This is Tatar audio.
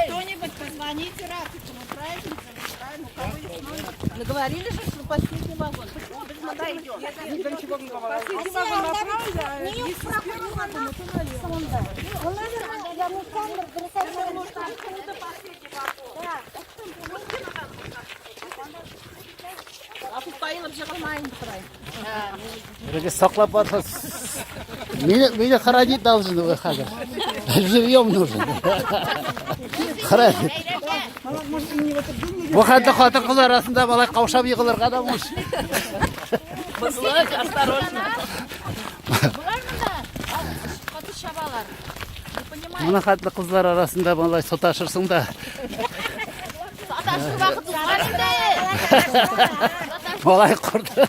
Кто-нибудь позвоните Рафику, ну правильно же, ну правильно, у кого есть номер? Ну говорили же, что последний вагон. Почему без вода идет? Последний вагон направо, а если с первого вагона, то налево. Рафик поилып җыгылмаен сорай. Саклап барсыз. Меня хоронить должны вы хәзер. Живьем нужен. Хоронить. Бу хәтле хатын-кыз арасында малай каушап егылырга да муш. Бозлык, осторожно. Болар монда каты чабалар. Не понимаю. Моны хәтле кызлар арасында малай саташырсың да. Саташу вакыт узган инде. Малай корды.